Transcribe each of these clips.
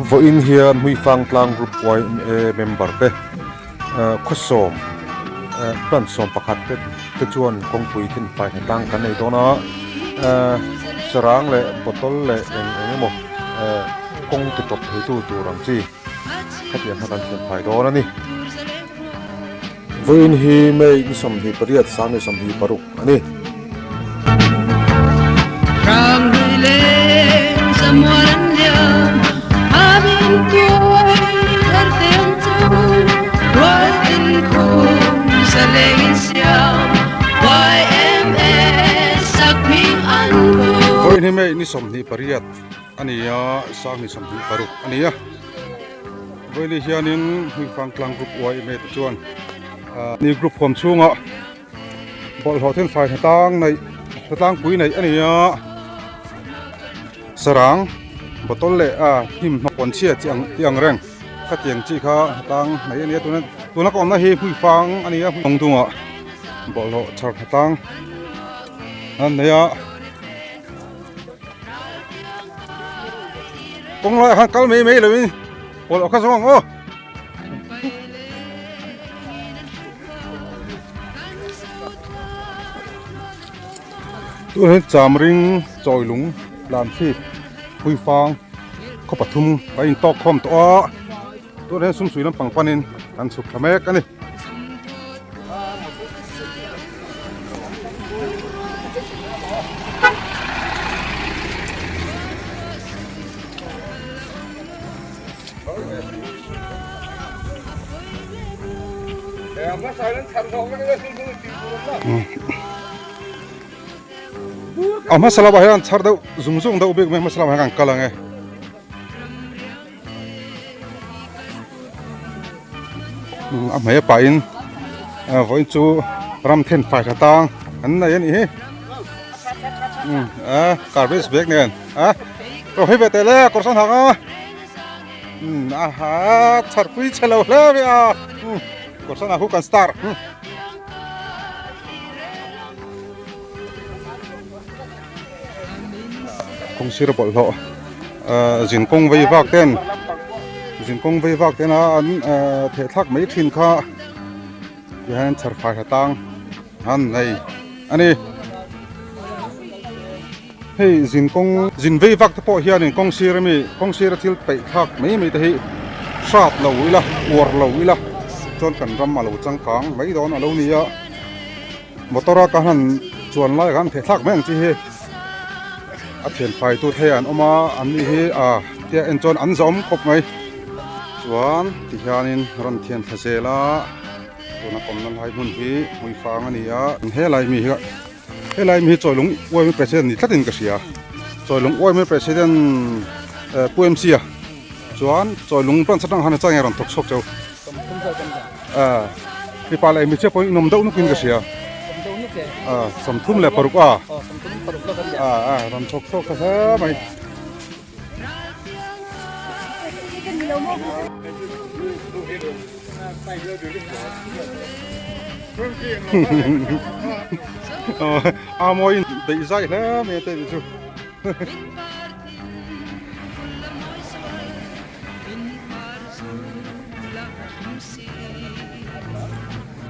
Vawiin hian Hmuifang Tlang Group yma member te khawsawm branch sawm pakhat te te chuan kawngpui thinfai hnatlang kan nei dawn a sarang leh bottle leh eng eng emaw kawng ti tawp thei tu tur ang chi khatiang kha kan thianfai dawn a ni. Vawiin hi May ni 28 sang ni 26 a ni. Vawiin hi May ni 28 a ni a, sang ni 26 a ni a. Vawiin hianin Hmuifang Tlang Group yma te chuan ni group huam chhungah bawlhhlawh then fai hnatlang neih hnatlangpui neih a ni a sarang bottle leh a hnim hnawk pawn chhia chi ang tih ang reng khatiang chi kha hnatlang neih a ni a tuna tuna ka awmna hi hmuifang a ni a hmui dungah bawlhhlawh chhar hnatlang an nei a. Kawng laiah khan kal mai mai lovin bawlhhlawh kha zawng ang aw. Tunah hian Chamring Chawilung Lamchhip Puifang khaw pathum a intawk khawm tawh a tunah hian sumsui lampang panin an chhuk thla mek a ni. A hmasa lamah hian chhar deuh zung zung deuh bik mai hmasa lamah hian kan kal ang e. A hmei a pahin vawiin chu ram then fai tha tang an nei a nih hi a garbage bag nen a rawh hei ve teh le kawr sawn hak a aha chharpui chhe lo hle mai a kawr sawn ah khu kan star. Kawng sir bawlhhlawh ahh zin kawng vei vak ten zin kawng vei vak tena an ahh theh thlak mai thin kha tihian chhar fai tha tang an nei a ni hei zin kawng zin vei vak te pawh hianin kawng sir ami kawng sira thil peih thlak mai mai te hi hrat lo ila uar lo ila chuan kan ram a lo changkang mai dawn a lo ni a. Motor a ka han chuan lai khan theh thlak mai ang chi hi a thian fai tu thei an awm a an ni hi a tia en chuan an zawm khawp mai chuan ti hianin rawn thian thla zel a tuna kawmna lai hmun hi hmuifang a ni a helai mi hi helai mi hi chawilung uaimi president ni tlatin ka hria chawilung uaimi president pu M_C a chuan chawilung branch atang khan a chang nge rawn thawk chhuak cheu. Mipa leh hmeichhia pawhin inawm deuh nukin ka hria. 36 a. Rawn chhawk chhuak ta hle mai. A mawiin beih zai hle mai a te tih chu.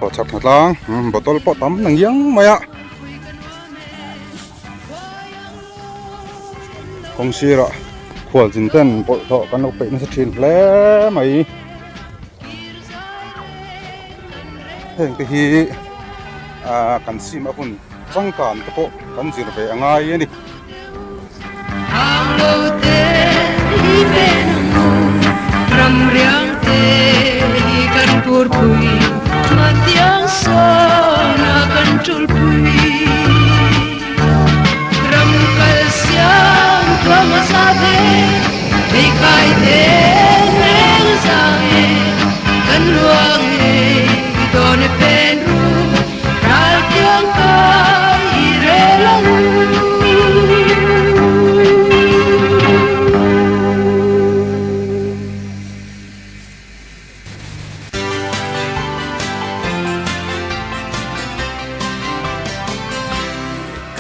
Aw chhak hna tlang bottle pawh tam na ngiang mai a kawng sirah khual chin ten bawlhhlawh kan lo peih nasa thin hle mai heng te hi ah kan sim a hun changkan te pawh kan zir ve a ngai a ni.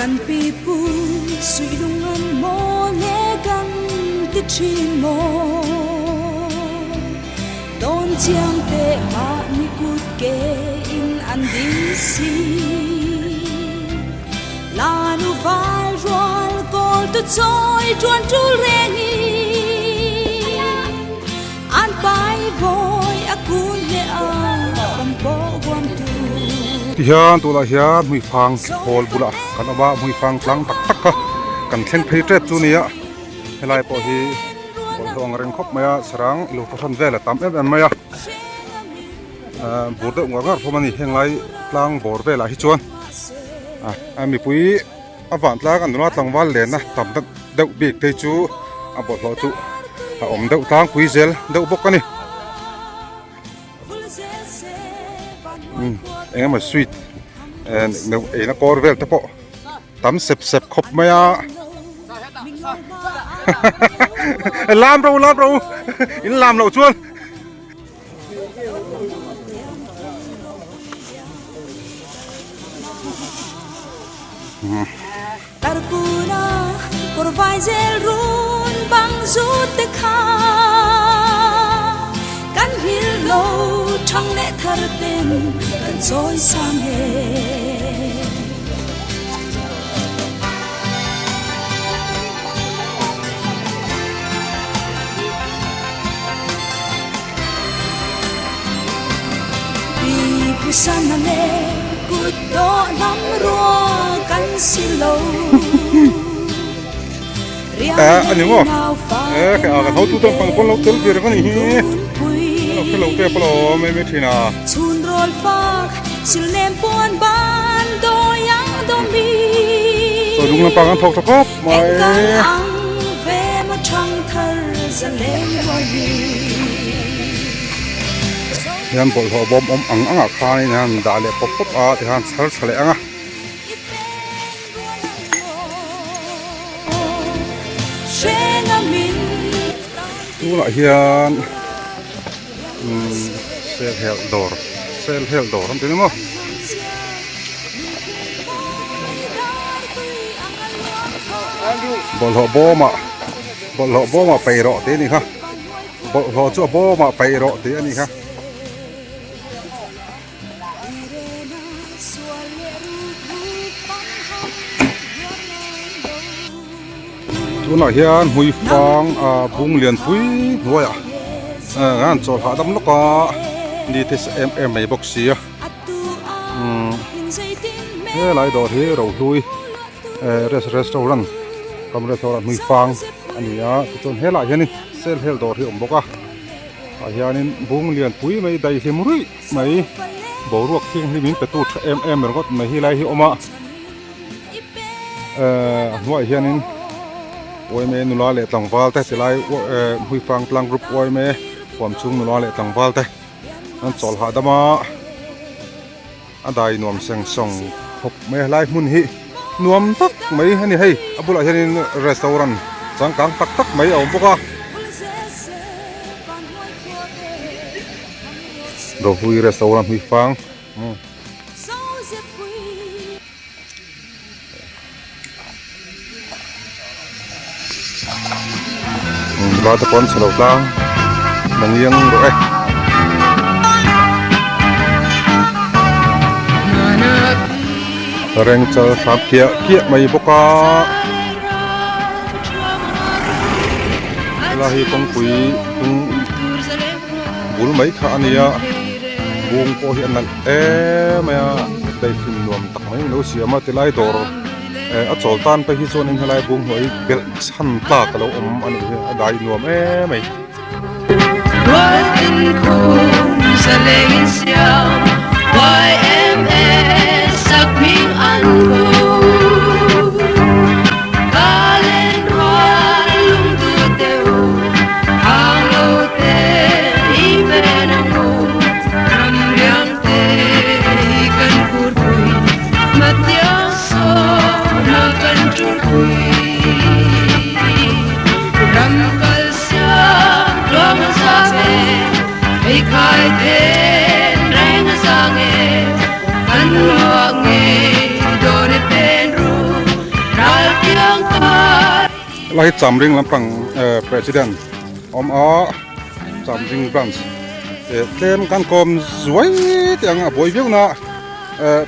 Kan pipu suih lung an maw le kan ti thin maw. chiang te mahni kut ke in an ding si. Lanu val rual kawl tu chawi tuan tul reng in an pai bawi a kun leh a fam pawh huam tu. Tihian tunah hian hmuifang khawl bulah kan awm a, hmuifang tlang tak tak kha kan thleng phei tep chu nia helai pawh hi bawlhhlawh ang reng khawp mai a sarang ilo fahran vel a tam em em mai a ahh bur deuh ngar ngar hlawm a ni heng lai tlang bawr velah hi chuan ah mipui a van tlang a nula tlangval lenna tam deuh bik te chu a bawlhhlawh chu a awm deuh tlangpui zel deuh bawk a ni eng emaw sweet eina kawr vel te pawh tam sep sep khawp mai a lam ro lam ro in lam loh chuan. Tarkuna kawr vai zel run bang zut te kha kan hil lo thang leh thar ten kan chawi sang e. Eh ani maw eh ka kan hotu ten pang pawn lo tel ve reng ani hi lo hre lo te pawh lo mai mai thin a. Chaw lung lampang an thawk tha khawp mai. Hian bawlhhlawh bawm awm ang ang ah khanin an dah leh pawp pawp a tikhan chhar tha leh ang a. Tunah hian umm sel helh dawr sel helh dawr an ti ni maw. Bawlhhlawh bawmah bawlhhlawh bawmah paih rawh tih a ni kha bawlhhlawh chu a bawmah paih rawh tih a ni kha. Tunah hian hmuifang ah bung lianpui hnuaiah an chawl hahdam lawk a ni te em em mai bawk si a umm helai dawr hi rohlui eh restaurant kam restaurant hmuifang a ni a tichuan helaiah hianin sel hel dawr hi a awm bawk a tah hianin bung lianpui mai daihlim ruih mai boruak thianghlim in pe tu tha em em ringawt mai hi lai hi a awm a ehh a hnuaiah hianin yma nula leh tlangval te tilai ehh hmuifang tlang group yma huam chhung nula leh tlangval te an chawl hahdam a a dai nuam seng sawng khawp mai a helai hmun hi nuam tak mai a ni hei a bulah hianin restaurant changkang tak tak mai a awm bawk a. Rohui restaurant hui fang Nula te pawh an chhe lo tlang nangiang rawh e. Rengchal hram kiah kiah mai bawk a. Helai hi kawngpui hnung bul mai kha a nia bung pawh hi a nalh em mai a daihlim nuam tak mai an lo siam a tilai dawr eh a chawl tan phei hi chuanin helai bung hnuai hi belh chhan tlak a lo awm a nih hi a dai nuam em mai. Helai hi Chamring lampang eh president awm a Chamring branch. Tlem kan kawm zuai teh ang a buai viau na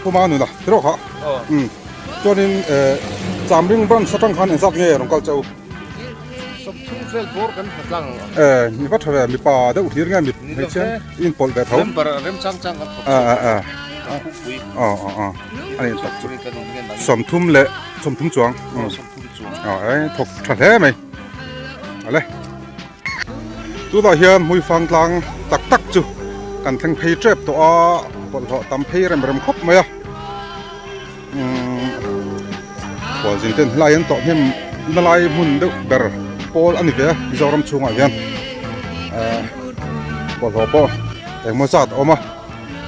Pu Manuna ti rawh kha. Chuanin Chamring branch atang khan engzat nge rawn kal che u? Sawmthum vel bawr kan hmu tlang ang. Mi va tha ve, mipa deuh hlir nge mi hmeichhia in pawlh ve tho. Member remchang chang kan thawk chu. Kan khupui. A ni tak chu. Sawmthum leh sawmthum chuang. Sawmthum chuang. Thawk tha hle mai. Ale. Tunah hian hmuifang tlang tak tak chu kan thleng phei tep tawh a, bawlhhlawh tam phei rem rem khawp mai a. Umm khualzin ten helai an tawh hnem na lai hmun deuh ber pawl a ni ve a Mizoram chhungah hian ahh bawlhhlawh pawh engmaw zat a awm a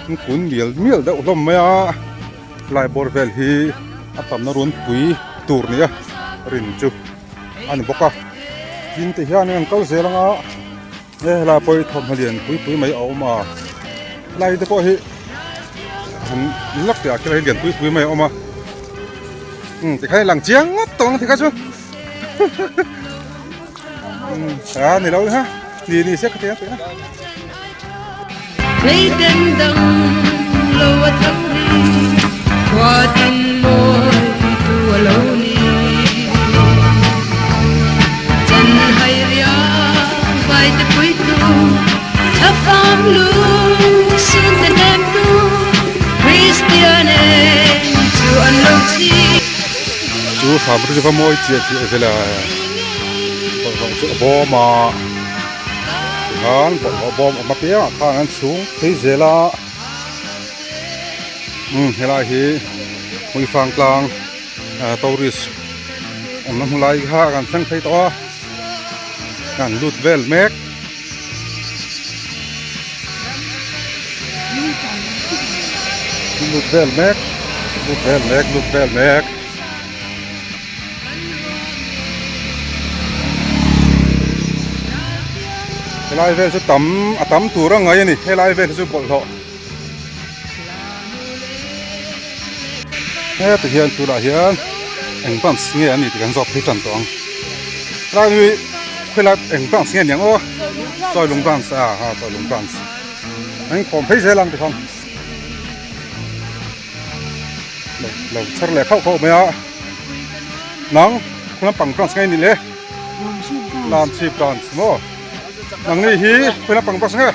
an kun mial mial deuh hlawm mai a helai bawr vel hi a tamna runpui tur nia rin chu a ni bawk a tin ti hian an kal zel anga he helai pawh hi thawmhnaw lian pui pui mai a awm a helai te pawh hi han lak teh ah khian lian pui pui mai a awm a umm tikhan a lang chiang ngawt tawh ang tikha chu umm a ni lo ha ni ni se ka ti a tih a. Chu hram chu va mawi chiah chiah vela bawlhhlawh chu a bawm a tikhan bawlhhlawh bawm awm apiangah khan an chhung phei zel a umm helai hi hmuifang tlang tourist awmna hmu lai kha kan thleng phei tawh a kan lut vel mek. Lut vel mek lut vel mek lut vel mek. Helai vel chu tam a tam tur a ngai a ni helai vel hi chu bawlhhlawh heti hian tunah hian eng branch nge a ni tih kan zawt phei tan tawh ang helai hi khawilai eng branch nge niang aw Chawilung branch a ha Chawilung branch an inkhawm phei zel ang tikhan lo lo chher leh khauh khauh mai a nang khu lampang branch nge ni le Lamchhip branch maw nangni hi khu lampang branch nge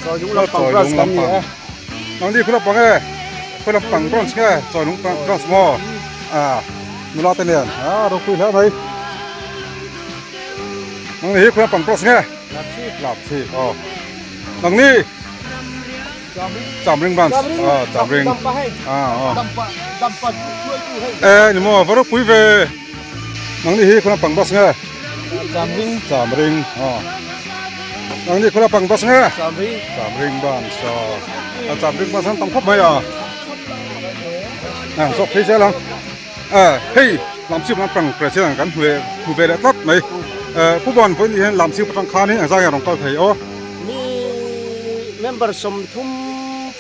Chawilung lampang branch kan ni a nangni khu lampang nge khu lampang branch nge Chawilung branch maw a nula te nen a ropui hle mai nangni hi khu lampang branch nge Lamchhip aw nangni Chamring branch ah Chamring ah aw e ni maw va ropui ve nangni hi khawla pang bus nge Chamring Chamring aw nangni khawla pang bus nge Chamring Chamring branch aw Chamring branch an tam khawp mai a ah zawk phei zel ang eh hei Lamchhip lampang president kan hmu leh hmu ve leh tlat mai eh Pu Buan vawiin ni hian Lamchhip atang khanin engzah nge a rawn kal thei aw. Mi member sawmthum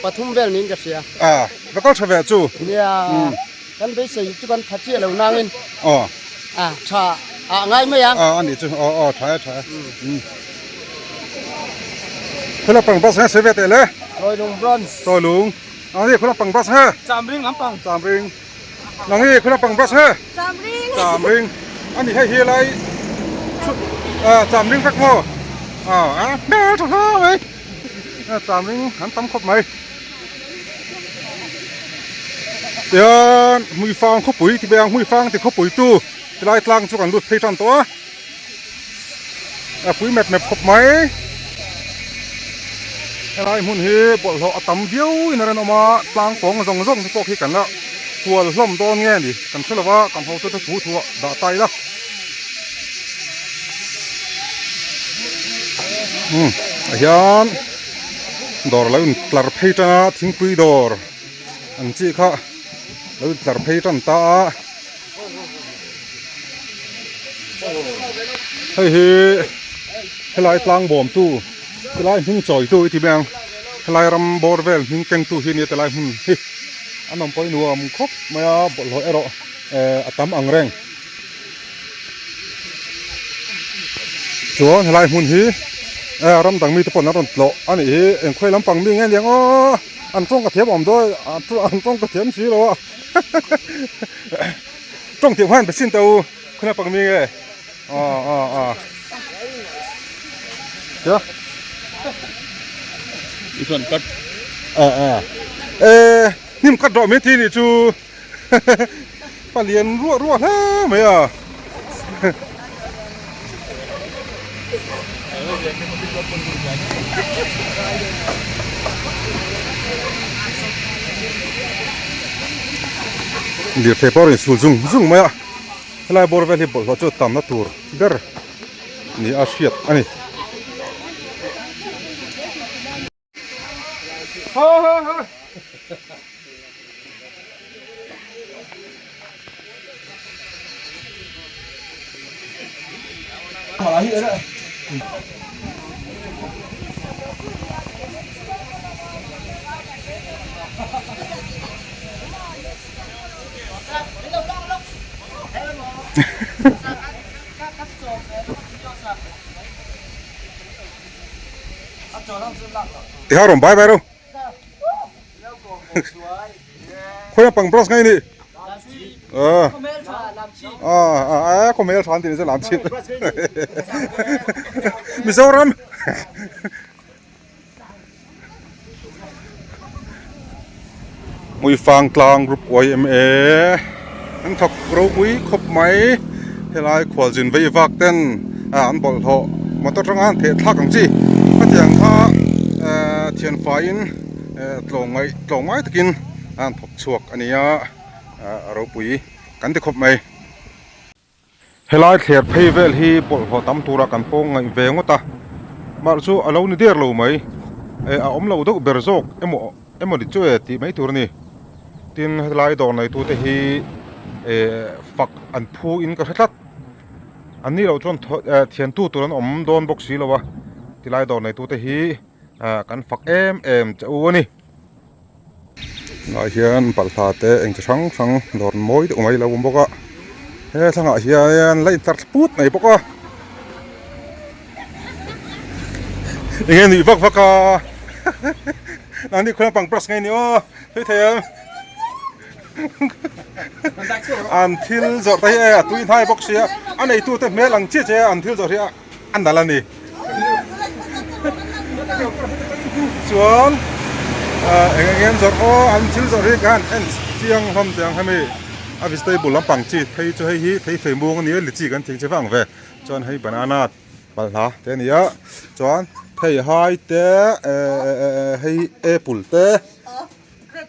pathum vel niin ka hria. A va kal tha ve chu. Nia kan beisei chu kan tha chiah lo nangin. Aw. A tha ah ngai mai ang. A ani chu aw aw tha e tha e. Khula pang bus nge sawi ve teh le. Chawilung branch. Chawilung. Ani khula pang bus nge. Chamring lampang. Chamring. Nang hi khula pang bus nge. Chamring. Chamring. Ani hei hi lai Chamring vek maw. A a hmel tha hle mai. Chamring an tam khawp mai. Tian hmuifang khawpui ti beng hmuifang ti khawpui tu tilai tlang chu kan lut phei tan tawh a. A pui mep mep khawp mai. Helai hmun hi bawlhhlawh a tam viau in a rawn awm a, tlang pawng zawng zawng te pawh khi kan la hual hlawm dawn nge ni kan hre lo va, kan hotu te thu thu ah dah ta ila. Umm ah hian dawr lo in tlar phei tan a, thingpui dawr ang chi kha lo in tlar phei tan ta a. Hei hi helai tlang bawm tu helai hming chawi tu i ti mai ang helai ram bawr vel hming keng tu hi a nia tilai hmun hi a nawm pawhin nuam khawp mai a bawlhhlawh erawh eh a tam ang reng chuan helai hmun hi. Ram dang mite pawh an rawn tlawh a nih hi eng khawi lampang mi nge aniang aw an tawng ka thiam awm dawn an tawng ka thiam si lo a tawng thiam khan be sin teh u khawi lampang mi nge aw aw aw tia eh eh eh hnim cut rawh min ti nih chu. Palian ruah ruah hle mai a. Lirthei pawh a rawn insul zung zung mai a, helai bawr vel hi bawlhhlawh chu tamna tur ber ni a hriat a ni. Tiha rawn bai bai ro khawi pang brush ngai ni a a a khawmel than tih ni chu lam chhit Mizoram Muifang tlang group YMA an thawk ropui khawp mai helai khualzin vei vak ten an bawlhhlawh motor atanga an theh thlak ang chi hetiang kha ehh thianfaiin ehh tlawmngaih tlawmngai takin an thawk chhuak a ni a a ropui kan ti khawp mai. Helai thler phei vel hi bawlhhlawh tam tura kan pawng ngaih ve ngawt a, mahse chu a lo ni der lo mai, eh a awm lo deuh ber zawk emaw emaw ni chu e tih mai tur a ni. Tin helai dawr neitute hi eh fak an phu in ka hre tlat, an ni loh chuan eh thiantu tur an awm dawn bawk si lo a, tilai dawr neitute hi ah kan fak em em che u a ni. Tunah hian balhla te eng chi hrang hrang dawr mawi deuh mai lo awm bawk a he thlangah hian la intlar thla put mai bawk a enge nuih vak vak a nangni khawi lampang brush nge ni aw sawi thei em an thil zawrh te hi e a tui hnai bawk sia a neitu te hmel ang chiah chiah an thil zawrh hi a. a nalh a ni chuan ah eng eng an zawrh aw an thil zawrh hi khan en chiang hlawm teh ang hemi a vegetable lampang chi phei chu hei hi thei fei muang a nia lichi kan thing che vang ve chuan hei banana balhla te a ni a chuan theihai te eh hei apple te.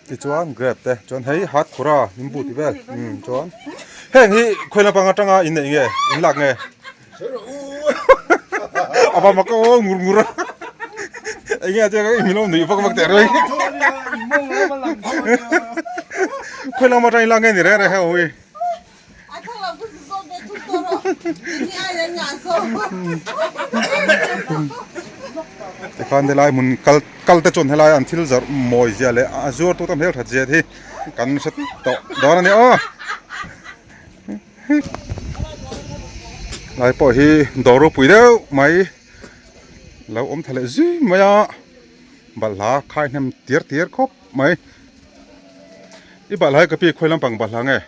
Tichuan grape te chuan hei hat khura nimbu tih vel umm chuan heng hi khawi lampang atanga in neih nge in lak nge a va mak aw ngur ngur a eng nge tiang in lo nuih vak vak teh reng khawi lam atang in lak nge ni reng reng hei awi. Tikhan helai hmun kal kal te chuan helai an thil zawrh mawi zia leh a zuar tu te hmel that zia hi kan hre tawh dawn a ni aw. Lai pawh hi dawr ropui deuh mai lo awm tha leh zui mai a balhla khai hnem tir tir khawp mai. I balhla hi ka pi khawi lampang balhla nge?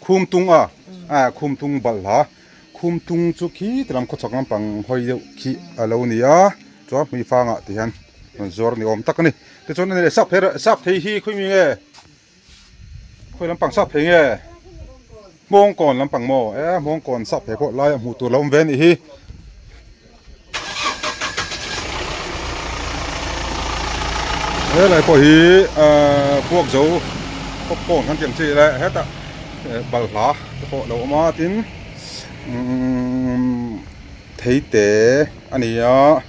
Khum tung a ah khum tung balhla khum tung chu khi ti lam khawchhak lampang hawi deuh khi a lo ni a chuan hmui fangah ti hian rawn zuar ni awm tak a ni tichuan a ni leh sap phei sap phei hi khawi mi nge khawi lampang sap phei nge hmawngkawn lampang maw e hmawngkawn sap phei pawh lai a hmuh tur lo awm ve a nih hi. Helai pawh hi ahh puak zo popcorn kan tih ang chi leh hetah balhla te pawh a lo awm a tin umm thei te a ni a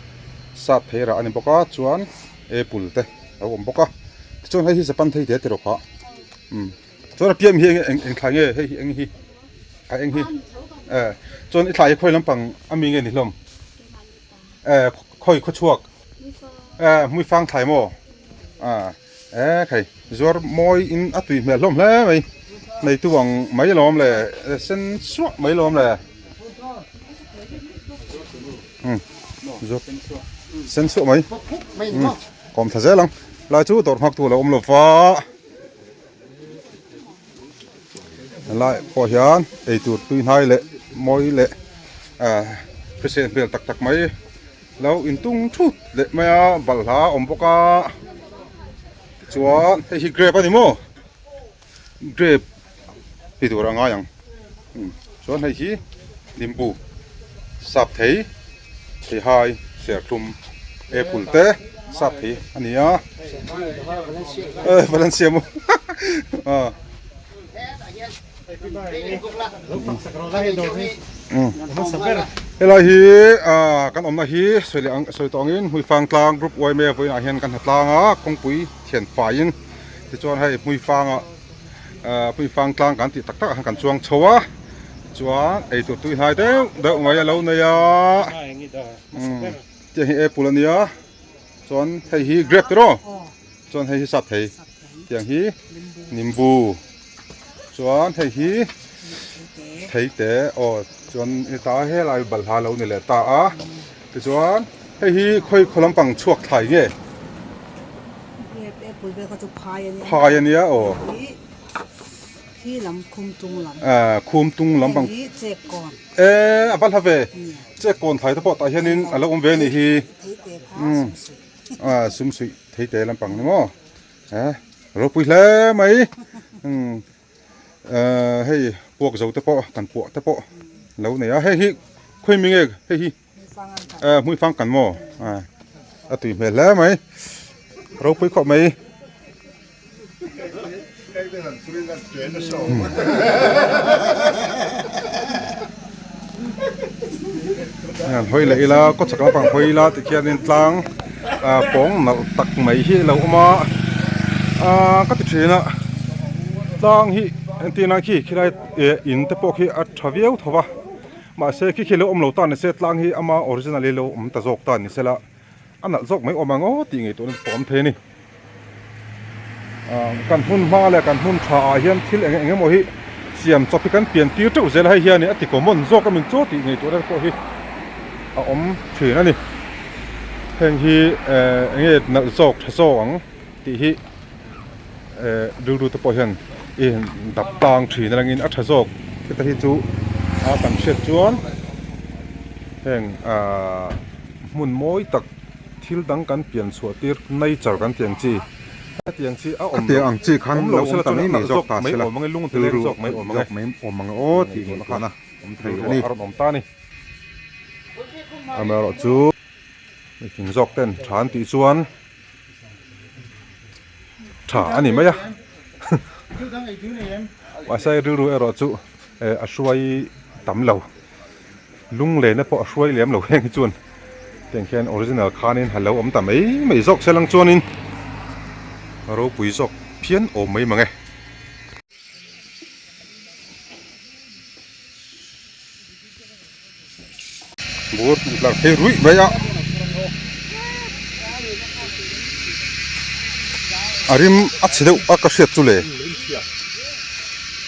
sap phei rah a ni bawk a chuan apple te a lo awm bawk a tichuan hei hi japan thei te tiraw kha umm chuan a piah hi eng eng thlai nge hei hi eng hi a eng hi eh chuan i thlai hi khawi lampang a mi nge ni hlawm eh khawi khaw chhuak eh hmui fang thlai maw ah eh khai zuar mawi in a tui hmel hlawm hle mai neitu ang mai lawm le sen suah mai lawm le. Zawk sen suah mai. Kawm tha zel ang. Lai chu dawr nghak tu a lo awm lo va. Helai pawh hian eitur tui hnai leh mawi leh ah hrisel hmel tak tak mai lo intung thut leh mai a balhla a awm bawk a tichuan hei hi grape a ni maw grape ti tur a ngai ang chuan hei hi limbu sap thei theihai serthlum apple te sap thei a ni a eh valencia maw ah helai hi ah kan awmna hi sawi leh ang sawi tawh angin hmuifang tlang group yma vawiinah hian kan ha tlang a kawngpui thian faiin tichuan hei hmuifangah ah hmuifang tlang kan tih tak tak ah khan kan chuang chho a chuan eitur tui hnai deuh deuh mai a lo nei a tiang hi apple a nia chuan hei hi grape tiraw chuan hei hi sap thei tiang hi nimbu chuan hei hi thei te aw chuan heta helai balhla lo ni leh ta a tichuan hei hi khawi khaw lampang chhuak thlai nge phai a nia aw khum tung lampang e a va hla ve chek kawn thlai te pawh tah hianin a lo awm ve a nih hi. Ah sum suih thei te lampang ni maw eh ropui hle mai umm eh hei puak zo te pawh kan puah te pawh lo nei a hei hi khawi mi nge hei hi eh hmui fang kan maw ah a tui hmel hle mai ropui khawp mai. An hawi leh ila kaw chak lampang hawi ila tikhianin tlang ah pawng nalh tak mai hi a lo awm a ah ka ti thin a tlang hi entirna khi khilai eh in te pawh khi a tha viau tho va mahse khi khi lo awm lo ta ni se tlang hi ama original hi lo awm ta zawk ta ni sela. A nalh zawk mai awm ang aw tih ngaihtuahna chu pawh awm thei a ni. Aaa kan hmun hma leh kan hmun tha ah hian thil eng eng emaw hi siam chawp hi kan pian tir teuh zel a hei hian a ti common zawk a min chu tih ngaihtuahna pawh hi a awm thin a ni. Heng hi ehh eng nge nalh zawk tha zawk ang tih hi ehh rilru te pawh hian i dap tang thin a langin a tha zawk heta hi chu a kan hriat chuan heng aaa. Hmun mawi tak thil dang kan pian chhuah tir nature kan tih ang chi hetiang chi a awm Hetiang ang chi khan awm lo lo awm sela ta chuan mai a mai nalh zawk zawk ta mai sela awm ang e lung tileng rilru zawk mai awm ang e zawk mai awm ang e aw tih ngaihtuahna ngaihtuahna kha awm thei rilru a ni. a rawn awm ta a ni. Amaherawhchu mihring zawk ten tha an tih chuan tha a ni mai a mahse rilru erawh chu a hruai tam lo. Lunglena pawh a hruai lem lo heng hi chuan tiang khian original khanin a lo awm ta mai mai zawk se lang chuanin ropui zawk phian awm mai mang e. Bur intlar phei ruih mai a a rim a chhe deuh a ka hriat chu le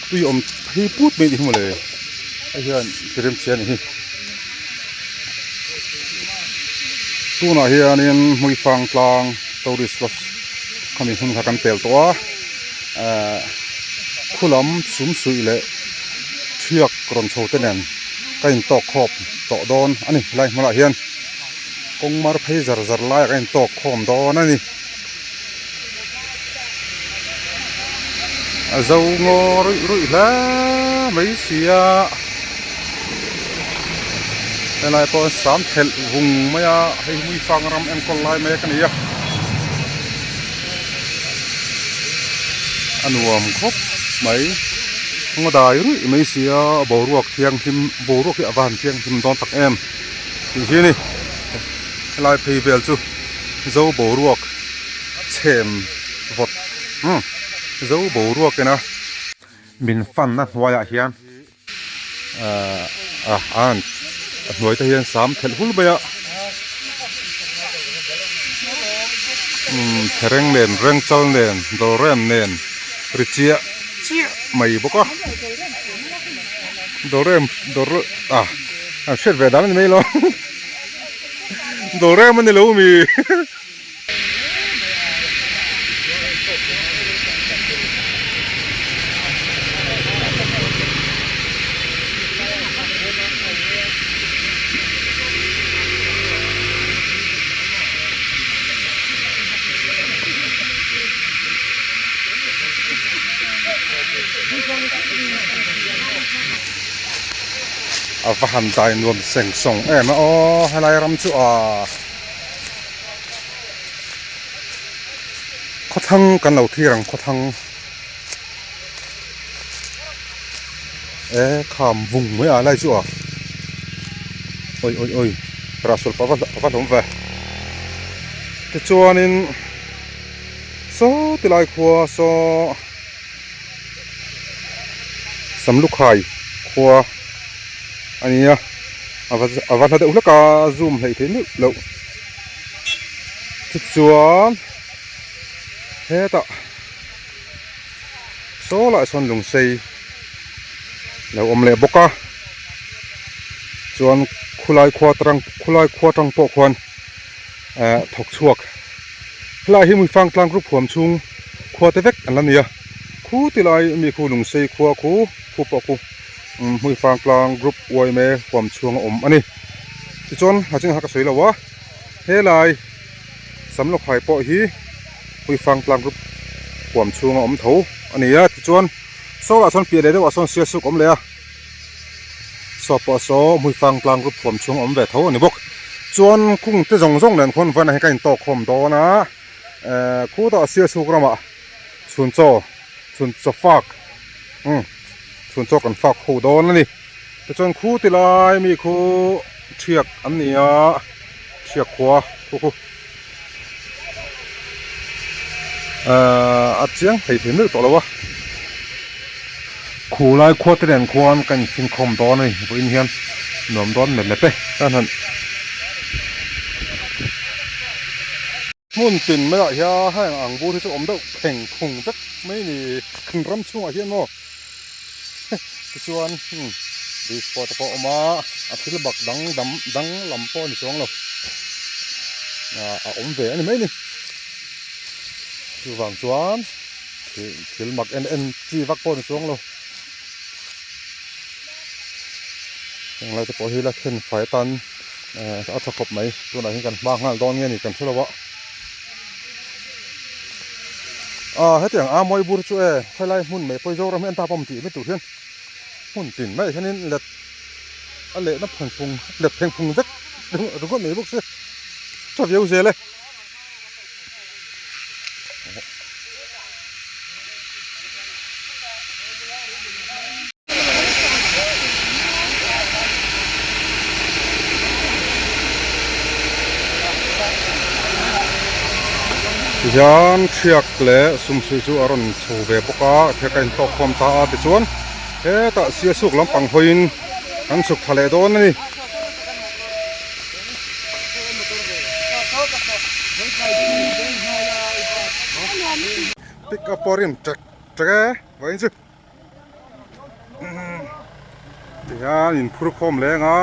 tui awm phei put mai ni hi mawle. Hei hian tiremchhia a ni hi tunah hianin Hmuifang tlang tourist lodge khami hmun kha kan pel tawh a ehh khulam sum suih leh thiak rawn chho te nen ka intawk khawp tawh dawn a ni helai hmunah hian kawng mar phei zar zar laiah ka intawk khawm dawn a ni. A zo ngaw ruih ruih hle mai si a helai pawh sam thelh vung mai a hei Hmuifang ram enkawl lai mek a ni a a nuam khawp mai ngaw dai ruih mai si a boruak thianghlim boruak hi a van thianghlim dawn tak em tih hi a ni helai phei vel chu. Zo boruak chhem vawt umm zo boruak ina min fan na hnuaiah hian ahh a a hnuai te hian sam thelh hul mai a umm thereng nen rengchal nen dawlrem nen ri chiah chiah mai bawk a dawlrem dawr ah an hriat ve dan a ni mai lo. Dawlrem a ni lo mi. A va han dai nuam seng sawng em a aw helai ram chu aa khawthlang kan lo thlir ang khawthlang e kham vung mai a lai chu a awi awi awi rah sulh pah a va hlawm ve tichuanin saw tilai khua saw Samlukhai khua a ni a a va hla deuh hlek a zoom hleih theih meuh loh tichuan hetah saw lah sawn lung sei lo awm leh bawk a chuan khulai khua tarang khulai khua tang pawh khuan eh thawk chhuak helai hi Muifang tlang group huam chhung khua te vek an la ni a khu ti lai mi khu lungsei khua khu khu pawh khu Muifang tlang group uaime huam chhung a awm a ni tichuan a chungah ka sawi lo a helai Samlawkhai pawh hi Muifang tlang group huam chhung a awm tho a ni a tichuan saw lah sawn piah leh deuhah sawn siasuk a awm leh a. Saw pawh saw Hmuifang tlang group huam chhung a awm ve tho a ni bawk. Chuan kung te zawng zawng nen khuan vawiin ah hian ka intawk khawm dawn a, ehh khutah Sialsuk ramah chhun chaw chhun chaw fak umm chhun chaw kan fak ho dawn a ni. Tichuan khu ti lai mi khu thiak an ni a, thiak khua khu khu ehh a chiang thei thei meuh tawh lo a. Khu lai khua te nen khuan ka infinkhawm dawn a ni vawiin hian nuam dawn mep mep e ka han hmun tin maiah hian heng ang bur hi chu awm deuh pheng phung vek mai a ni kan ram chhungah hian maw tichuan hmm disco te pawh a awm a a thil bak dang dam dang lam pawh a ni chuang lo ah a awm ve a ni mai a ni chuvang chuan. Thil mak en en chi vak pawh a ni chuang lo. Heng lai te pawh hi la thlen fai atan eh a tha khawp mai. Tunah hian kan hma nghal dawn nge ni kan hre lo a. Ah hetiang a mawi bur chu e khawi lai hmun mai pawh hi Zoram hi an ta pawm tih mai tur hian hmun tin mai hianin let a lehna pheng phung let pheng phung vek ringawt mai bawk se tha viau zel e. Tihian thiak leh sumsuih chu a rawn chho ve bawk a thiak a intawk khawm ta a tichuan hetah sialsuk lampang hawiin kan chhuk tha leh dawn a ni. Pick up pawh rim ṭek ṭek e vawiin chu tihian inphur khawm leng a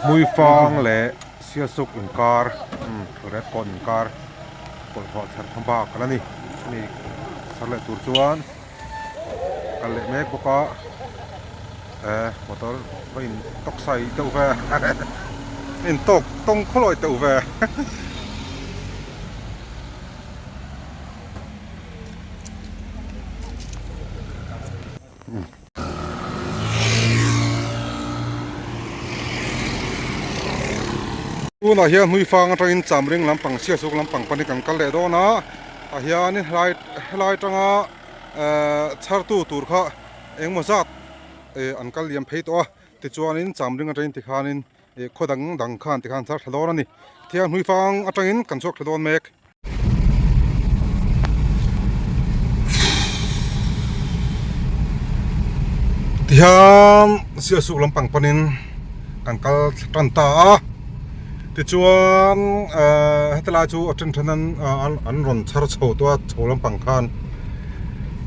hmuifang leh sialsuk inkar red kawn inkar bawlhhlawh chhar hma bak a la ni chumi chhar leh tur chuan. Kal leh mek bawk a eh motor va in tawk sai deuh ve in tawk tawng khawlawi deuh ve. Tunah hian Hmuifang atangin Chamring lampang Siasuk lampang panin kan kal leh dawn a tah hianin helai helai atanga ehh chhartu tur kha engemaw zat eh an kal liam phei tawh a tichuanin Chamring atangin tikhanin eh khaw dang dang khan tikhan chhar thla dawn a ni tihian Hmuifang atangin kan chhuak thla dawn mek. Tihian Sialsuk lampang panin kan kal tan ta a tichuan ehh heti lai chu a then then an an rawn chhar chho tawh a chho lampang khan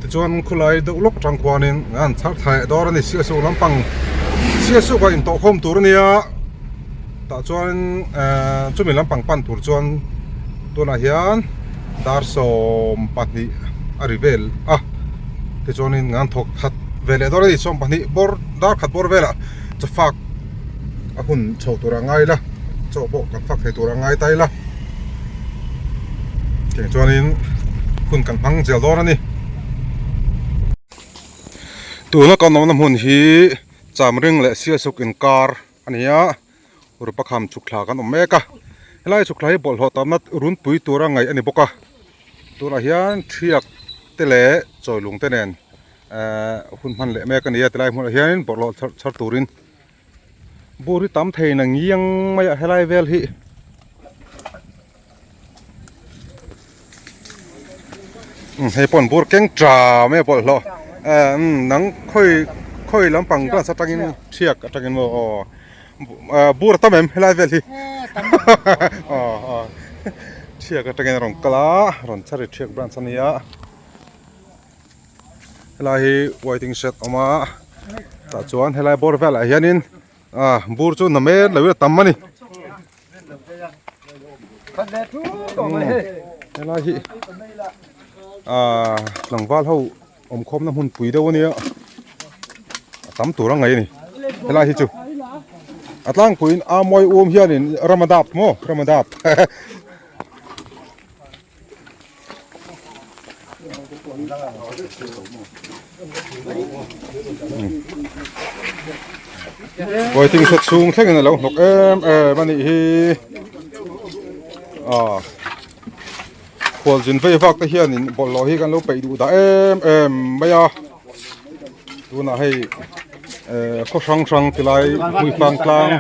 tichuan khulai deuh lawk atang khuanin an chhar thla leh dawn a ni Sialsuk lampang. Sialsuk ah intawhkhawm tur a nia tah chuan ehh chumi lampang pan tur chuan tunah hian dar 12 a ri vel a tichuanin an thawk khat ve leh dawn a ni 12 bawr dar khat bawr velah chawfak a hun chho tur a ngai la chaw pawh kan fak thei tur a ngai ta ila tiang chuanin hun kan hmang zel dawn a ni. Tuna kan awmna hmun hi Chamring leh Sialsuk inkar a ni a, Rupakham chhuk thla kan awm mek a, helai chhuk thla hi bawlhhlawh tamna runpui tura ngaih a ni bawk a, tunah hian thiak te leh chawilung te nen ehh hun hman leh mek a ni a tilai hmunah hianin bawlhhlawh chhar turin bur hi tam thei na ngiang mai a helai vel hi. Hei pawh an bur keng tha mai a bawlhhlawh eh umm nang khawi khawi lampang glass atangin thiak atangin maw aw ah bur a tam em helai vel hi aw aw thiak atangin a rawn kal a rawn chhar ri thiak branch a nia helai hi waiting shed a awm a tah chuan helai bawr velah hianin ah bur chu na mek lo in a tam a ni. Helai hi aaa tlangval ho awm khawmna hmun pui deuh a nia a tam tur a ngaih a ni helai hi chu a tlangpuiin a mawi um hianin ramadap maw ramadap Waiting shed chhung thlengin a lo hnawk em em a nih hi ah khualzin vei vak te hianin bawlhhlawh hi kan lo peih duh dah em em mai a tunah hei eh khaw hrang hrang ti lai hmuifang tlang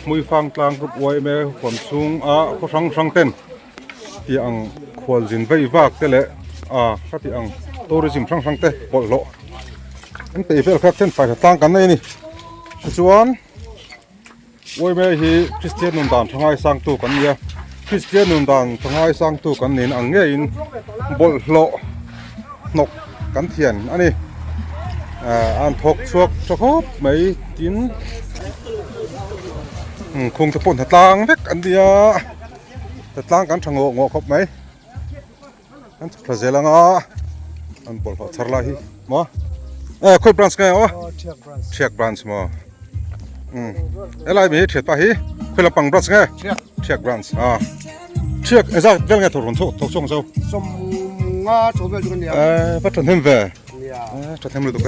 hmuifang tlang group yma huam chhung a khaw hrang hrang ten. Tih ang khualzin vei vak te leh ah ka tih ang tourism hrang hrang te bawlhhlawh an peih vel kha then fai tlang kan nei a ni tichuan uaime hi Kristian nun dan tha ngaisang tu kan ni a Kristian nun dan tha ngaisang tu kan niin ang ngeiin bawlhhlawh hnawk kan thian a ni ah an thawk chhuak tha khawp mai tin khung te pawh hna tlang vek an nia. Tlang kan tha ngawh ngawh khawp mai kan chhuk thla zel anga an bawlhhlawh chhar lai hi maw eh khawi branch nge aw thiak branch maw um helai mi hi thiat pa hi khawi lampang branch nge thiak branch a thiak ezat vel nge thawk rawn chhuak thawk chhuak zo sawm nga chaw vel chu kan nia eh va thahnem ve eh thahnem lutuk e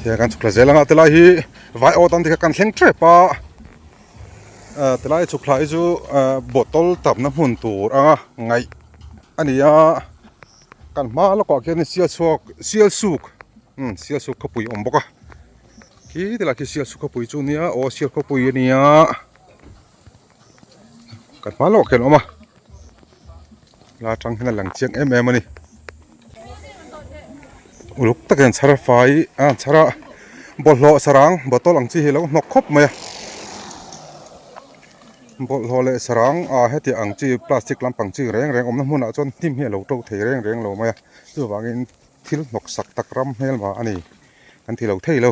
Hian kan chhuk thla zel anga tilai hi vai awt an tih kha kan thleng tep a ah tilai chhuk thla hi chu ah bottle tamna hmun tur anga ngaih a ni a kan hma lawkah khian sial chhuak sial suk umm sial suk khawpui a awm bawk a khi tilai khi sial suk khawpui chu a nia aw sial khawpui a nia. Kan hma lawk hian a awm a la tang hian a lang chiang em em a ni uluk tak hian chhar fai a chhar a bawlhhlawh sarang bottle ang chi hi a lo hnawk khawp mai a bawlhhlawh leh sarang ah heti ang chi plastic lampang chi reng reng awmna hmunah chuan hnim hi a lo to thei reng reng lo mai a chuvangin thil hnawk sak tak ram hmelma a ni kan ti lo thei lo.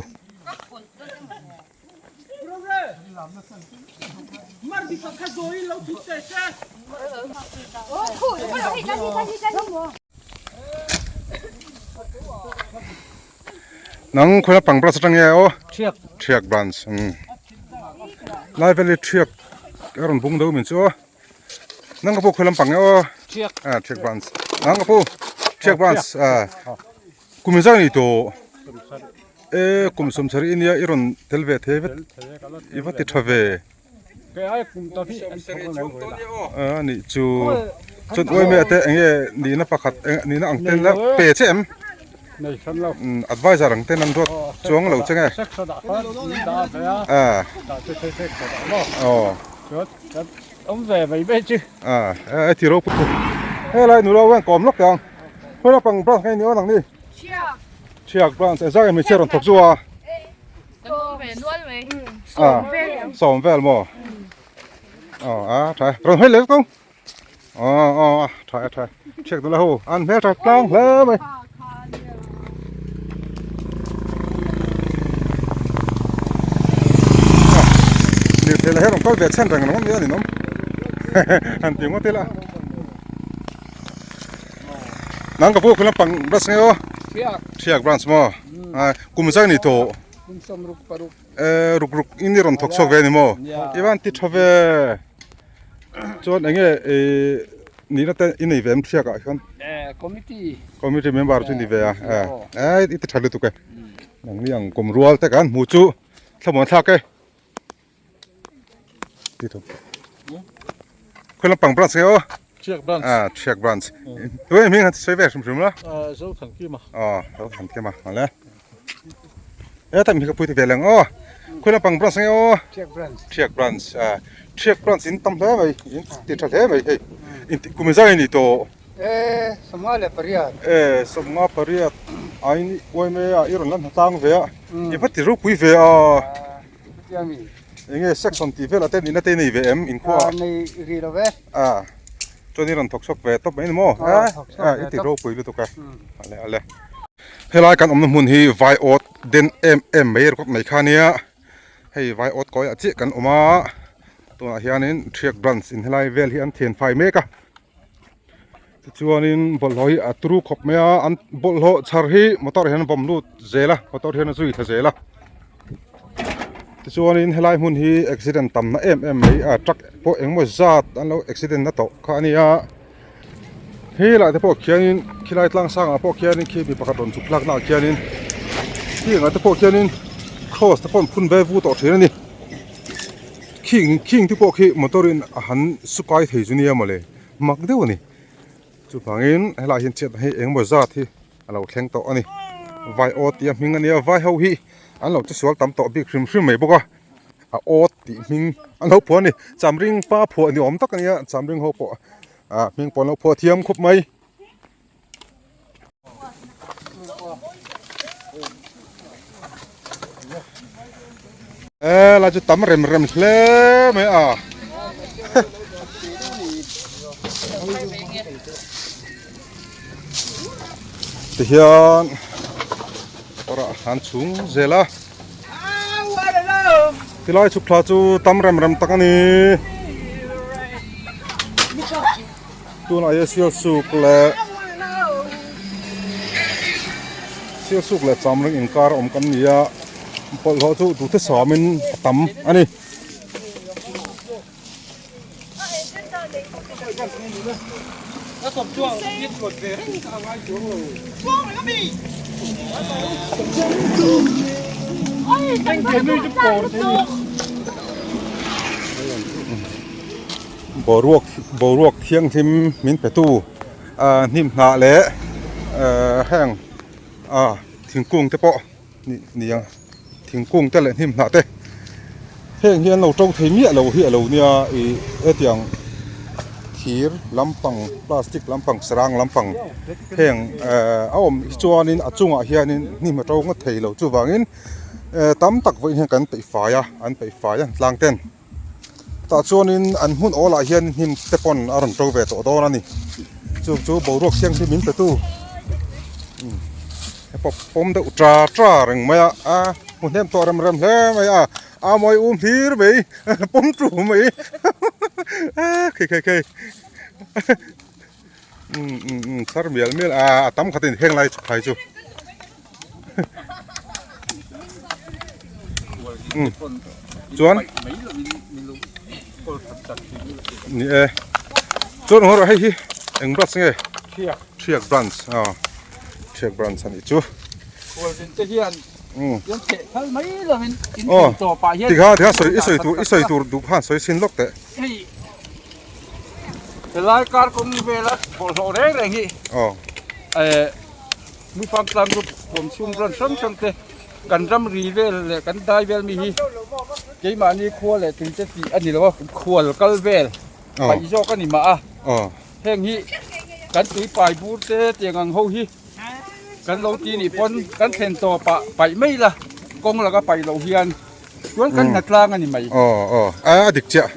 Nang khawia pang branch atang nge aw Thiak. Thiak branch um Lai valley thiak a rawn bung deuh min chu aw Nang ka pu khawi lampang nge aw Thiak. Ah thiak branch Nang ka pu thiak branch ah Kum zan ni tawh E kum sawmsarih i nia i rawn tel ve thei vet i va ti tha ve. A nih chu chuan uaime te eng nge nihna pakhat nihna ang ten la pe che em adviser ang ten an ruat chuang lo che nge a aw a e ti ropui helai nula uain kawm lawk teh ang khawi lampang branch nge ni awn ang ni. Thiak branch engzah nge hmeichhia rawn thawk chu a? Sawm vel. Sawm vel maw? Aw a tha e. Rawn hawi leh vek ang. Aw aw a tha e tha e Thiak nula ho an hmel tha tlang hle mai. Lirthei lah hi a rawn kal ve chhen reng ringawt mai a ninawm han ti ngawt ila. Nang ka pu khul lampang branch nge aw? Thiak. Thiak branch maw? Kum zai ni tawh. Kum sawmruk paruk. Eh ruk ruk in i rawn thawk chhuak ve a ni maw? I van ti tha ve. Chuan eng nge ih nihna te i nei ve em thiak ah hian? Eh committee. Committee member chu i ni ve a eh eh i ti tha lutuk e. Nangni ang kum rual te kan hmu chu thlamuan thlak e. Ti tho. Khawi lampang branch nge aw? Thiak branch. Ah thiak branch. Tuai hming han sawi ve hrim hrim la. Ah Zothankima. Aw Zothankima ale. E tak mi ka pui ti ve leng aw. Khawi lampang branch nge aw? Thiak branch. Thiak branch. Ah thiak branch in tam hle mai in ti tha hle mai hei. In kum zai ni tawh. E 58. E 58 ai uai mai a i rawn lan hna tlang ve a. I va ti ropui ve a. Enge section tih velah te nihna te nei ve em inkhua ah? Nei ri lo ve. Ah chuan i rawn thawk chhuak ve tawp mai ni maw? Ah i ti ropui lutuk e. Ale ale. Helai kan awmna hmun hi vai awt den em em mai ringawt mai kha nia. Hei vai awt kawiah chiah kan awm a. Tunah hianin Thiak branch in helai vel hi an thian fai mek a. Tichuanin bawlhhlawh hi a turu khawp mai a an bawlhhlawh chhar hi motor hian a vawm lut zel a motor hian a zui thla zel a tichuanin helai hmun hi accident tam na em em mai a truck pawh engemaw zat an lo accident na tawh kha a ni a helai te pawh khianin khilai tlang sangah pawh khianin khi mi pakhat rawn chhuk thlak naah khianin khingah te pawh khianin cross te pawh an phun ve vu tawh thin a ni khing khing te pawh khi motor in a han su kai thei chu nia mawle. Mak deuh a ni. Chuvangin helaiah hian chhiatna hi engemaw zat hi a lo thleng tawh a ni. Vai awt tih a hming a nia, vai ho hi an lo chesual tam tawh bik hrim hrim mai bawk a. A awt tih hming an lo phuah a ni. Chamring pa phuah ni awm tak a nia, chamring ho pawh ah hming pawh an lo phuah thiam khawp mai. E lai chu tam rem rem hle mai a tihian kawrah an chhung zel a tilai chhuk thla chu tam rem rem tak a ni. Tunah hian Sialsuk leh Sialsuk leh Chamring inkar a awm kan ni a bawlhhlawh chu duhte samin a tam a ni. Boruak boruak thianghlim min pe tu ah hnim hnah leh eh heng ah thingkung te pawh ni ni ang thingkung te leh hnim hnah te heng hi an lo to thei miah lo hi a lo nia ih hetiang thir lampang plastic lampang sarang lampang heng eh a awm hi chuanin a chungah hianin hnim a to ngawt thei lo chuvangin eh tam tak vawiin hian kan peih fai a an peih fai a tlang ten. Tah chuanin an hmun awlah hian hnim te pawn a rawn to ve tawh dawn a ni. Chu chu boruak thianghlim min pe tu he pawp pawm deuh tra tra reng mai a, a hmu hnem tawh rem rem hle mai a, a mawi um hlir mai pawm tu mai a khei khei khei um um um chhar mial mial a a tam khatin heng lai chhuk phai chu. Chuan ni e chuan hawr hei hi eng branch nge Thiak Thiak branch a Thiak branch ani chu Khualzin te hian in theh thal mai lovin in thlen tawp ah hian tikha tikha sawi i sawi tur i sawi tur duh khan sawi chhin lawk teh hei helai kar kawng vela bawlhhlawh reng reng hi eh Mufang tlang group huam chhung ran hrang hrang te kan ram ri vel leh kan dai vel mi hi keimahni khua leh tui te tih a ni lo a khual kal vel paih zawk a ni mah a heng hi kan tui pai bur te tiang ang ho hi kan lo ti nih pawn kan thlen tawp ah paih mai la kawng laka paih loh hian chuan kan hna tlang a ni mai. Aw aw a dik chiah.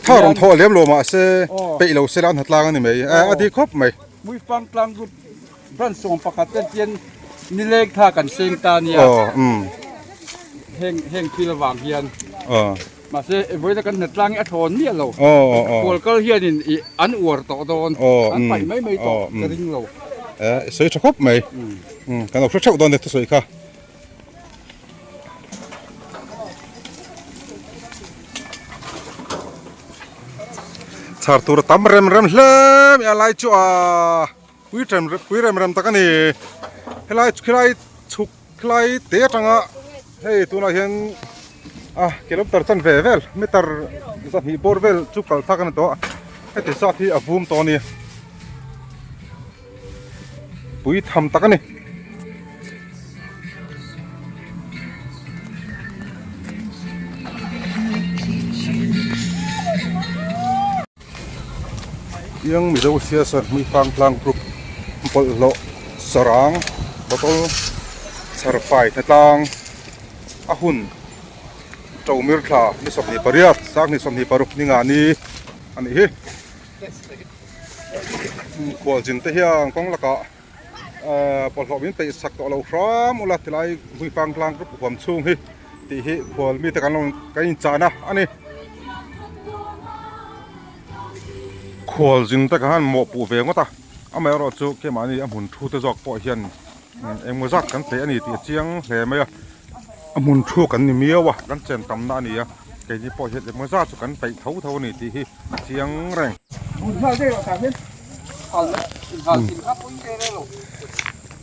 Tha rawn thawh lem lo mahse peih lo sela an ha tlang a ni mai. A ti khawp mai. Hmuifang tlang group branch 11 ten chian nileng thla kan seng ta nia. Heng heng thil avang hian. Mahse vawiina kan hna tlang hi a thawn miah lo. Kual kal hianin ih an uar tawh dawn. An paih mai mai tawh ka ring lo. Sawi tha khawp mai. Kan lo hre theuh dawn nia thusawi kha. Chhar tur a tam rem rem hle mai a lai chu a pui rem pui rem rem tak a ni helai khilai chhuk khilai te atanga hei tunah hian a kilometer chanve vel meter zahnih bawr vel chu kal thlak a ni tawh a heti zat hi a vum tawh a ni. Pui tham tak a ni. Piang Mizo Siasar Hmuifang Tlang Group bawlhhlawh sarang bottle chharfai hnatlang a hun Ṭomir thla ni 28 sanghnih 26 ni nga ni a nih hi. Khualzin te hian kawng lakah bawlhhlawh min peih sak tawh lo hram ula tilai Hmuifang tlang group huam chhung hi tih hi khual mite kan lo kan inchahna a ni. Khualzin te ka han mawhpuh ve ngawt a, amaherawhchu chu keimahni a hmun thu te zawk pawh hian engmaw zat kan peih a ni tih a chiang hle mai a. A hmun thu kan ni miau a, kan chen tamna a ni a, keini pawh hian engmaw zat chu kan peih tho tho a ni tih hi a chiang reng.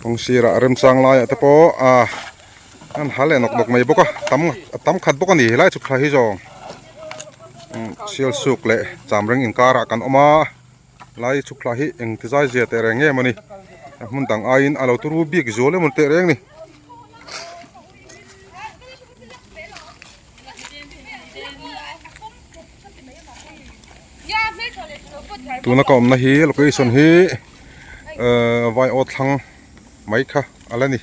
Kawng sirah remchang laiah te pawh ah an ha leh nawk nawk mai bawk a, tam a tam khat bawk a ni helai chhuk thla hi zawng Sialsuk leh Chamreng inkarah kan awm a. Lai chhuk thla hi eng ti zai zia teh reng nge mawni a hmun dang aiin a lo turu bik zual emaw teh reng ni. Tuna ka awmna hi location hi ehh vai aw thlang mai kha a la ni.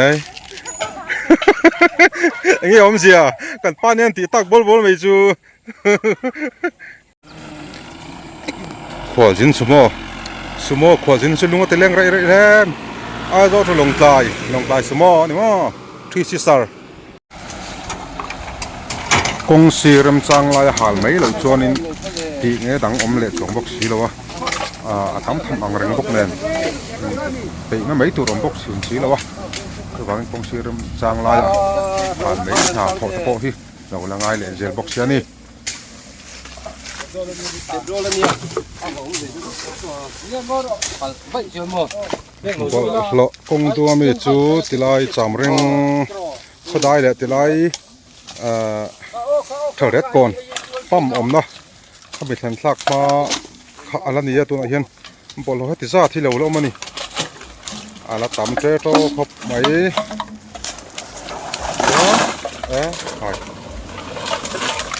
Ei enge awmzia kan pa nen tih tak bawl bawl mai chu khualzin sumo sumo khualzin chu lung a ti leng raih raih hle Aizawl chu Lawngtlai Lawngtlai sumo a ni maw three sister. Kawng sir remchang laia hal mai loh chuanin tih nge dang awm leh chuang bawk si lo a, ah a tam tham ang reng bawk nen peihna mai tur awm bawk thin si lo a, chuvangin kawng sir remchang laia hal mai hna thawh te pawh hi lo la ngai leh zel bawk si a ni. Bawlhhlawh kawng dua mi chu tilai cham reng khawdai leh tilai ahh thalret kawn pump awmna khami thlen thlak hma kha a la ni a tunah hian bawlhhlawh heti zat hi lo la awm a ni a la tam ṭe ṭaw khawp mai eh hai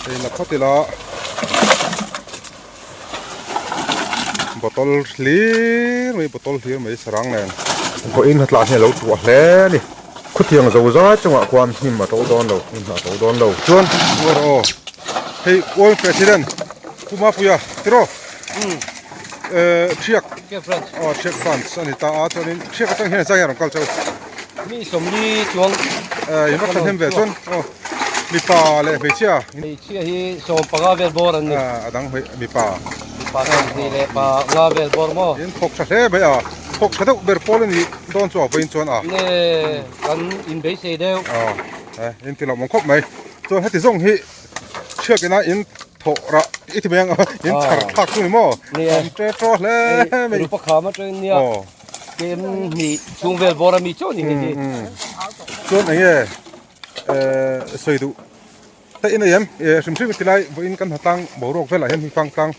hei la phawt ila. Bottle hlir mai bottle hlir mai sarang nen vawiin hna tlah hi a lo tuah hle a ni khawthiang zo zai chungah khuan hnim a to dawn lo hnim a to dawn lo chuan aw hei world president Pu Mapuia tiraw eh Thiak aw Thiak branch a ni ta a chuanin Thiak atang hian zai a rawn kal chauh mi sawmli chuang eh in va thahnem ve chuan aw mipa leh hmeichhia Hmeichhia hi 15 vel bawr an ni. A dang hmei mipa. Mipa 20 leh pa nga vel bawr maw? In thawk tha hle mai a, thawk tha deuh ber pawl a nih dawn chu a vawiin chuan a. Nge kan inbeisei deuh. Aw eh in ti lawmawm khawp mai. Chuan heti zawng hi chhiak ina in thawh rah i ti mai ang a, in chhar thlak chu ni maw? Ni e. An tre traw hle mai. Rupa kham atangin nia. Aw. Kem hnih chhung vel bawr a mi chaw ni hei hi. Chuan enge eh sawi duh. Ta in ei em eh hrim hrim tilai vawiin kan hna tlang boruak velah hian hei fang tlang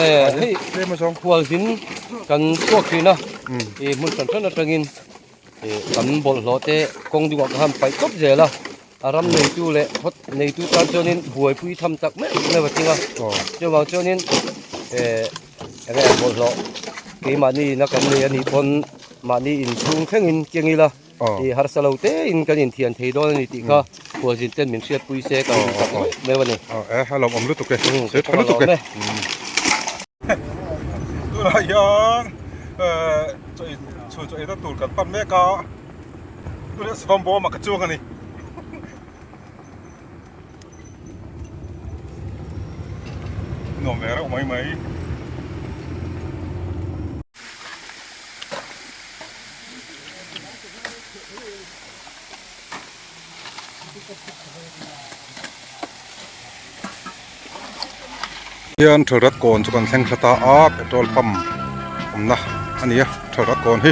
eh hei tlem a zawng khualzin kan chhuak thin a ih hmun hran hran atangin ih kan bawlhhlawh te kawng dungah ka han paih tawp zel a a ram neitu leh phawt neitu tan chuanin buaipui tham tak meuh meuh a tling a chuvang chuanin eh enge bawlhhlawh keimahni ina kan nei anih pawn mahni inchhung thlengin keng ila. I harsa lo te in kan inthian thei dawn a ni tih kha khualzin ten min hriatpui se kan in tak meuh meuh a ni. E a lawmawm lutuk e, sawi tha lutuk e. Tunah hian chaw ei chhun chaw eina tur kan pan mek a, tunah savam bawm ah ka chuang a ni. Nuam ve reuh mai mai. Hian Thalrat kawn chu kan thleng thla ta a petrol pump awmna a ni a Thalrat kawn hi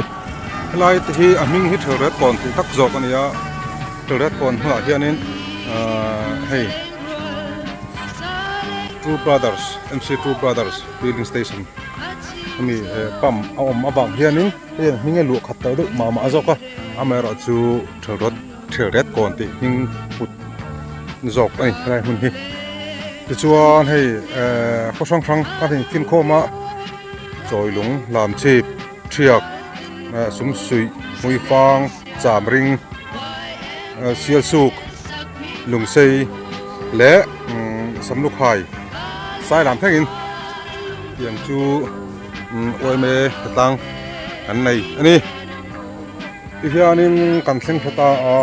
helai te hi a hming hi Thalrat kawn tih tak zawk a ni a Thalrat kawn hmunah hianin ahh hei Two Brothers M_C Two Brothers filling station hemi pump a awm avang hianin hei an hming a luah khat tawh deuh mah mah zawk a amaherawhchu Thalrat Thalrat kawn tih hming put zawk a ni helai hmun hi tichuan hei ehh khaw hrang hrang a in finkhawm a chawilung lam chhip thiak eh sumsuih hmuifang chamring eh sialsuk lungsei leh umm samlukhai sai lam thlengin tiang chu umm uaime tlang an nei a ni. Tihianin kan thleng thla ta a.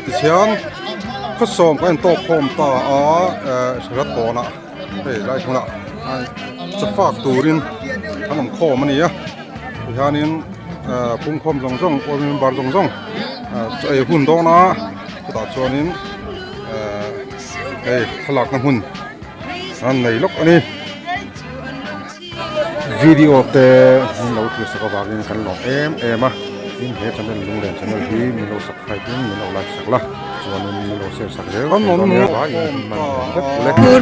Tihian khawsawm kan intawk khawm ta a eh hriat tawnah hei lai hmunah chafak turin an awm khawm a ni a tihianin eh pungkhawm zawng zawng oil member zawng zawng eh chaw ei hun dawn a chutah chuanin eh hei thlalakna hmun an nei lawk a ni. Video te min lo thlir sak avangin kan lawm em em a tin he channel lunglen channel hi min lo subscribe in min lo like sak la chuanin min lo share sak zel thei dawn nia vaiin man vek ule.